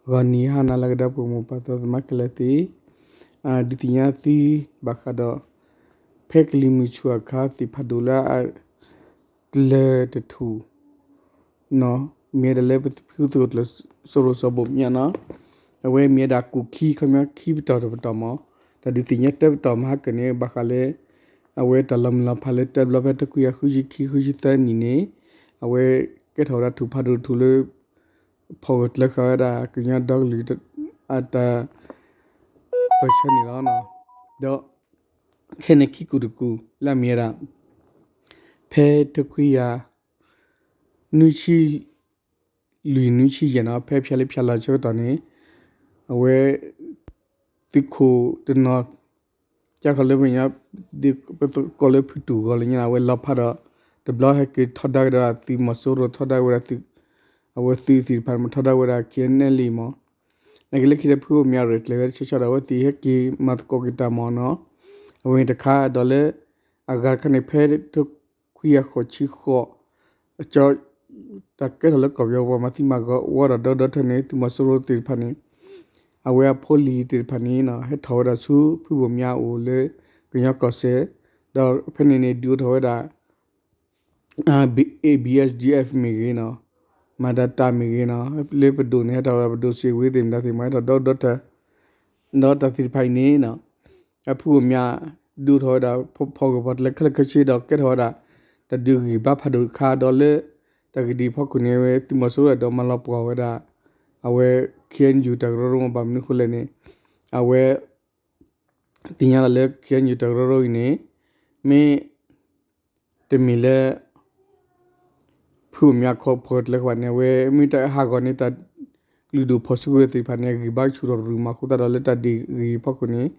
ဂီၤနံၤဟါနၤလၢအဂ့ၤ ဒီပုၢ်ဝဲၢ်မိၢ်ပၢ်သးသမါခဲလၢာ်သ့ၣ်, ဒုးသ့ၣ်ညါသုဘၣ်ဃးဒီး ဖဲကလံၤမုၢ်ဆူၣ်အခါ သ့ၣ်ဖးဒိၣ်လၢ လၢတထူၣ် မ့ၢ်ဝဲဒၣ်လၢပဖုသုးခိၣ်ကျၢၢ်စိရိၤစီၤဘိၣ်မၠးနီၤ, အဝဲမ့ၢ်ဝဲဒၣ်ကူၣ်ခံ ခီပညီခံပတီၢ်တပတီၢ်မး, တၢ်ဒုးသ့ၣ်ညါတၢပတီၢ်မဟါကၢန့ၣ် ဘၣ်ဃးလၢ အဝဲတၢ်လီၤမုၢ်လီၤဖးလၢတၢ်ဘျီဖဲတခွံကယၤဃုဆံခံ ဃုဆံသၢနံၣ်န့ၣ်, အဝဲကဲထီၣ်ဝဲဒၣ်ထူၣ်ဖးဒိၣ်တထူၣ်လၢ ဖီၣ်ဂၢၢ်ကျၢၤဃာ်ဝဲဒၣ်ကညီဒီကလုာ်အတၢ် ပၢၢ်ဆၢန့ၣ်လီၤ. ဒီး ခဲန့ၣ်ခံကူၣ်တကူၣ်လၢအမ့ၢ်ဝဲဒၣ် ဖဲတခွံကယၤ နွံဆံ လွံၢ်နွံဆံယဲၢ်နီၤ ဖဲဖၠၣ်လၢဖၠၣ်လီၤဆၢကတီၢ်န့ၣ် အဝဲ သုးခိၣ်တနီၤ ကၢ်ခီလၢပညီ ပကိးလၢဖုတူၢ်ဂီၤလၢညါ အဝဲလီၤဖးဒီး တဘျီဟဲက့ၤထီဒါက့ၤဒီးသုးမီၤစိရိၤ ထီဒါဝဲဒၣ် အဝဲသုးသ့ၣ်တဖၣ်န့ၣ် ထီဒါဝဲဒၣ် ခဲအံၤန့ၣ်လံမး, နာ်က့လၢခံဒီးဖုဘိၣ်မၠးရဲၣ်ကျဲၤဝဲတဆီဆီဒီး အဝဲသ့ၣ်ဟဲက့ၤမၤသကိးက့ၤတၢ်မးနီၤ, အဝဲတခါဒီးလၢ အဂၤတခါန့ၣ် ဖဲတခွံကယၤဃိးဆံဃိး အကၠီ တၢ်ကဲထီၣ်လၢကီၢ်ပယီၤပှၤမၤသံမၤဂီၤဝဲဒီးဒီဒီထၢန့ၣ် သုးမီၤစိရိၤသ့ၣ်တဖၣ်န့ၣ် အဝဲအဖိလံၤသ့ၣ်တဖၣ်န့ၣ် ဟဲထီၣ်ဝဲဒၣ်ဆူဖုဘိၣ်မၠးအအိၣ်လၢ ကညီကီၢ်စဲၣ်, ဒီးဖဲန့ၣ်န့ၣ် ဒုးအိၣ်ထီၣ်ဝဲဒၣ် A B S D F မ့ၢ်ဂ့ၤနီၤ, မၤဒၣ်တၢ်မ့ၢ်ဂ့ၤနီၤ, လၢပဒိၣ်န့ၣ် ဟဲထီၣ်ဝဲဒၣ်ပဒိၣ်စ့ၣ်ဝ့သ့ၣ်မတၤသ့ၣ်မး ဟဲထီၣ်ဒီဒီထၢ ဒီးတၢ်သ့ၣ်တဖၣ်အံၤန့ၣ် အဖုဘိၣ်မၠး ဒုးအိၣ်ထီၣ်ဝဲဒၣ် ဖီၣ်ဂၢၢ်ပီၣ်တလဲခဲလၢာ်ခဲဆ့ဒီး ကဲထီၣ်ဝဲဒၣ် တၢ်ဒုးဂံၢ်ဘါဖးဒိၣ်တခါဒီးလၢ တၢ်ဂ့ၢ်ဒ်အံၤအဖီခိၣ်န့ၣ် အဝဲသုးမီၤစိရိၤဒီးမၤလီၤပှီၢ်ဝဲဒၣ် အဝဲ K N U တၢ်ကရၢကရိမ့ၢ်ဘၣ်မနုၤအဃိလဲၣ်န့ၣ် အဝဲ သ့ၣ်ညါလီၤလၢ K N U တၢ်ကရၢကရိအံၤန့ၣ် မ့ၢ် တမ့ၢ်လၢ ဖုဘိၣ်မၠးခီဖီၣ်တလဲဃီဘၣ်န့ၣ် အဝဲမ့ၢ်တၢ်ဟးဂီၤန့ၣ် တၢ်ကလုာ်ဒူၣ်ဖီၣ်စုကဝဲၤသ့ၣ်တဖၣ်န့ၣ် အဂံၢ်ဘါဆူၣ်ထီၣ်ရူၢ်မးအဃိသတးဒီး လၢတၢ်ဒုးဂ့ၢ်အံၤအဖီခိၣ်န့ၣ်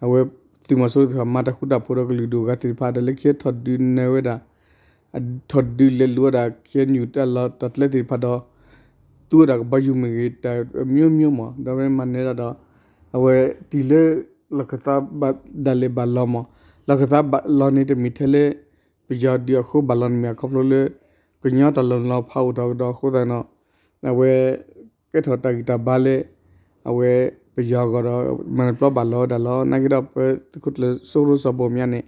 အဝဲသုးမီၤစိရိၤသ့ၣ်တဖၣ် မၤတၢ်ဃူတၢ်ဖိးဒီးကလုာ်ဒူၣ်အဂၤသ့ၣ်တဖၣ်ဒီး လၢခံထီၣ်ဒုးနၢၤဝဲဒၣ် ထီၣ်ဒုးလဲၤလူၤဝဲဒၣ် K N U တၢ်လီၢ်တၢ်ကျဲသ့ၣ်တဖၣ်ဒီး သူဝဲဒၣ်ကဘီယူၤမ့ၢ်ဂ့ၤ တၢ်မျိုးမျိုးမး ဒီးမၤနၢၤဒၣ်ဒီး အဝဲတုၤလၢ လီၢ်ခၢၣ်သးဒၣ်လဲာ်ဘၣ်လီၤမး လီၢ်ခၢၣ်သးဘၣ်လီၤန့ၣ် တမ့ၢ်ထဲလၢ ပယီၤဒုးအဃိဘၣ်လီၤန့ၣ်မ့ၢ် အခီဖျိလၢ ကညီတၢ်လီၤမုၢ်လီၤဖးအိၣ်ထီၣ်ကဒီးအဃိသတးဒီး အဝဲ ကဲထီၣ်တၢ်ဂံၢ်တၢ်ဘါလၢ အဝဲ ပယီၤအဂီၢ်ဒီး မၤနၢၤပျီဘၣ်လီၤဝဲဒၣ်လီၤ. နာ်က့ဒီး ပသုးခိၣ်ကျၢၢ်စိရိၤစီၤဘိၣ်မၠးန့ၣ်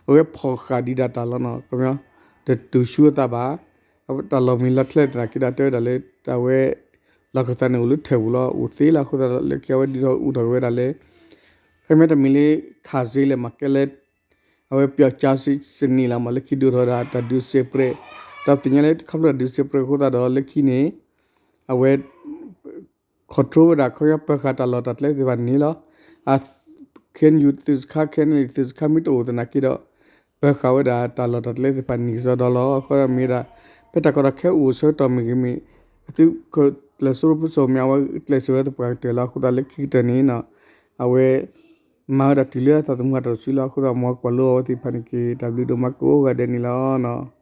အဝဲဖီၣ်ဃာ်ဒံးဒၣ်တၢ်လီၤနီၤ ခီပညီ တတုၤဆူအသးဘၣ် တၢ်လီၢ်မ့ၢ်လီၤချဲသနာ်က့ဒီး တဲဝဲဒၣ်လၢ အဝဲ လီၢ်ခၢၣ်သးန့ၣ်အိၣ်လၢထၢၣ်ပူၤလီၤ အိၣ်သ့လီၤအဃိသတးဒီး လၢခံအဝဲဒုးထီၣ်အုးထီၣ်က့ၤဝဲဒၣ်လၢ ခီပညီတမ့ၢ်လၢ ခးစ့လဲၣ်မးကဲလၢ အဝဲပျီကါစနံလီၤမး လၢခံဒုးအိၣ်ထီၣ်ဝဲဒၣ်တၢ်ဒုးစဲးပြဲး ဒီးသ့ၣ်ညါလၢခီဖျိတၢ်ဒုးစဲးပြဲးအဃိသတးဒီး လၢခံန့ၣ် အဝဲ control ဝဲဒၣ် ခီပညီပၢၤဃာ်တၢ်လီၢ်တၢ်ကျဲသ့ၣ်တဖၣ်န့ၣ်လီၤ. အ K N U သုးစခါ K N L A သုးစခါမ့ၢ်တအိၣ်သနာ်က့ဒီး ပၢၤဃာ်ဝဲဒၣ်တၢ်လီၢ်တၢ်ကျဲသ့ၣ်တဖၣ်န့ၣ်ကစီဒီလီၤ. အဃိမ့ၢ်ဝဲဒၣ် ဖဲတၢ်ကီတၢ်ခဲအိၣ်ဆၢကတီၢ်မ့ၢ်ဂ့ၤမ့ၢ် အသုးခိၣ်ကျၢၢ်စိရိၤစီၤဘိၣ်မၠး အဝဲကျဲးစၢးဝဲသပှၢ်ကတၢၢ်လီၤ. အဃိသတးလၢခံကတၢၢ်န့ၣ် အဝဲ မၤဝဲဒၣ်တုၤလၢအသးသမူတၢ်တစုလီၤ. အဃိသတး မ်ကွၢ်လိအဝဲသ့ၣ်တဖၣ်န့ၣ်က့ၤ တၢ်ဘျုးဒိၣ်မးကိးဂၤဒဲးန့ၣ်လီၤ.